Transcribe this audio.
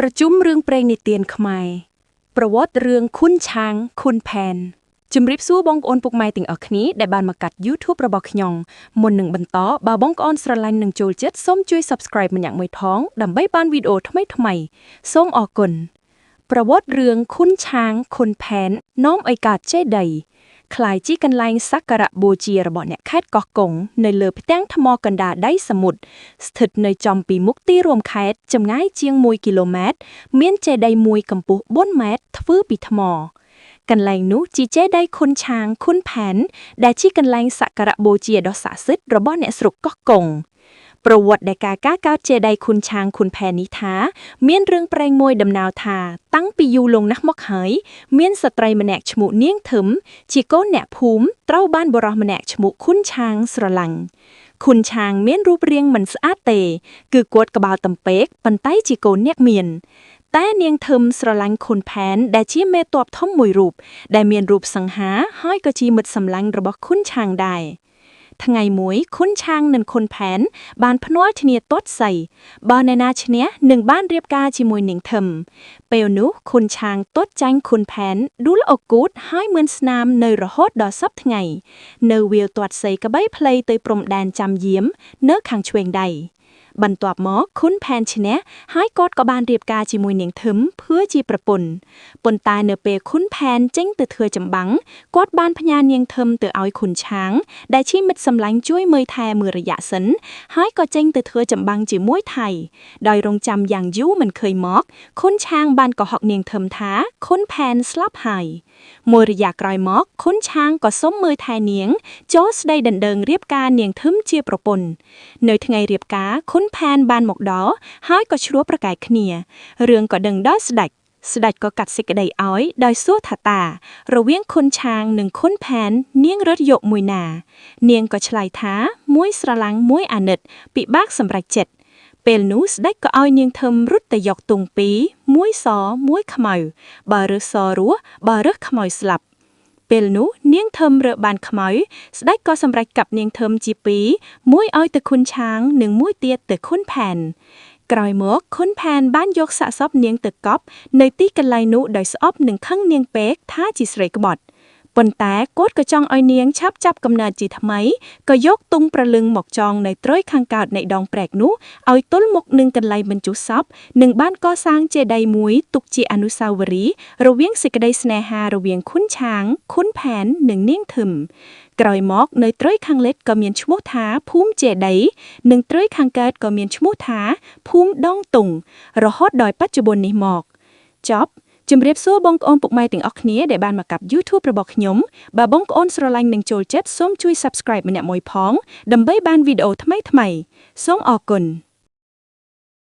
ប្រជុំរឿងព្រេងនិទានខ្មែរប្រវត្តិរឿងខុនឆាងខុនផែនជំរាបសួរបងប្អូនពុកម៉ែទាំងអស់គ្នាដែលបានមកកាត់ YouTube របស់ខ្ញុំមុននឹងបន្តបើបងប្អូនស្រឡាញ់និងចូលចិត្តសូមជួយ Subscribe ម្នាក់មួយផងដើម្បីបានវីដេអូថ្មីៗសូមអរគុណប្រវត្តិរឿងខុនឆាងខុនផែននាំឲ្យកើតចេតិយ ក្លាយជាកន្លែងសក្ការៈបូជារបស់អ្នកខេត្តកោះកុងនៅលើផ្ទាំងថ្មកណ្ដាលដៃសមុទ្រស្ថិតនៅចំពីមុខទីរួមខេត្តចម្ងាយជាង1គីឡូម៉ែត្រមានចេតិយមួយកម្ពស់4ម៉ែត្រធ្វើពីថ្មកន្លែងនោះជាចេតិយខុនឆាងខុនផែនដែលជាកន្លែងសក្ការៈបូជាដ៏ស័ក្តិសិទ្ធិរបស់អ្នកស្រុកកោះកុង ប្រវត្តិដែលការការកើតចេតិយខុនឆាងខុនផែននេះថា មានរឿងព្រេងមួយដំណើរថា តាំងពីយូរលង់ណាស់មកហើយ មានស្ត្រីម្នាក់ឈ្មោះនាងធឹមជាកូនអ្នកភូមិត្រូវបានបុរសម្នាក់ឈ្មោះខុនឆាងស្រឡាញ់ខុនឆាងមានរូបរាងមិនស្អាតទេ គឺគាត់ក្បាលតំពេកប៉ុន្តែជាកូនអ្នកមាន តែនាងធឹមស្រឡាញ់ខុនផែនដែលជាមេតបធំមួយរូបដែលមានរូបសង្ហាហើយក៏ជាមិត្តសម្លាញ់របស់ខុនឆាងដែរ ថ្ងៃមួយខុនឆាងនិងខុនផែនបានភ្នាល់គ្នាទាត់សីបើអ្នកណាឈ្នះនឹងបានរៀបការជាមួយនាងធឹមពេលនោះខុនឆាងទាត់ចាញ់ខុនផែនដួលអកូតហើយមឿនស្នាមនៅរហូតដល់សប្តាហ៍ថ្ងៃ នៅវាលទាត់សីក្បីផ្លៃទៅព្រំដែនចាំយាមនៅខាងឆ្វេងដៃបន្ទាប់មកខុនផែនឈ្នះហើយគាត់ក៏បានរៀបការជាមួយនាងធឹមភឿជាប្រពន្ធប៉ុន្តែនៅពេលខុនផែនចេញទៅធ្វើចម្បាំងគាត់បានផ្ញើនាងធឹមទៅឲ្យខុនឆាង ដែលជាមិត្តសម្លាញ់ជួយមើលថែមួយរយៈសិនហើយក៏ចេញទៅធ្វើចម្បាំងជាមួយថៃដោយរងចាំយ៉ាងយូរមិនឃើញមកខុនឆាងបានកុហកនាងធឹមថាខុនផែនស្លាប់ហើយមួយរយៈក្រោយមកខុនឆាងក៏សុំមើលថែនាងចូលស្ដីដណ្ដឹងរៀបការនាងធឹមជាប្រពន្ធនៅថ្ងៃរៀបការខុនផែនបានមកដល់ហើយក៏ឆ្លោះប្រកែកគ្នារឿងក៏ដឹងដល់ស្ដេចស្ដេចក៏កាត់សេចក្តីឲ្យដោយសួរថាតា រវាងខុនឆាងនិងខុនផែននាងរត់យកមួយណា នាងក៏ឆ្លើយថាមួយស្រឡាំងមួយអាណិតពិបាកសម្រេចចិត្តពេលនោះស្ដេចក៏ឲ្យនាងធឹមរត់ទៅយកទង់ពីរមួយសមួយខ្មៅបើរើសសរស់បើរើសខ្មៅស្លាប់ពេលនោះនាងធឹមរើបានខ្មៅស្ដេចក៏សម្រេចកាប់នាងធឹមជាពីរមួយឲ្យទៅខុនឆាងនិងមួយទៀតទៅខុនផែនក្រោយមកខុនផែនបានយកសាកសពនាងទៅកប់នៅទីកន្លែងនោះដោយស្អប់និងខឹងនាងពេកថាជាស្រីក្បត់ប៉ុន្តែគាត់ក៏ចង់ឲ្យនាងឆាប់ចាប់កំណើតជាថ្មីក៏យកទង់ប្រលឹងមកចងនៅត្រុយខាងកើតនៃដងព្រែកនោះឲ្យទល់មុខនឹងកន្លែងបញ្ចុះសពនិងបានកសាងចេតិយមួយទុកជាអនុស្សាវរីយ៍រវាងសេចក្តីស្នេហារវាងខុនឆាងខុនផែននិងនាងធឹមក្រោយមកនៅត្រុយខាងលិចក៏មានឈ្មោះថាភូមិចេតិយនិងត្រុយខាងកើតក៏មានឈ្មោះថាភូមិដងទង់រហូតដល់បច្ចុប្បន្ននេះមកចប់ជំរាបសួរបងប្អូនពុកម៉ែទាំងអស់គ្នាដែលបានមកកាប់ YouTube របស់ខ្ញុំបើបងប្អូនស្រឡាញ់និងចូលចិត្តសូមជួយ Subscribe ម្នាក់មួយផងដើម្បីបានវីដេអូថ្មីៗសូមអរគុណ។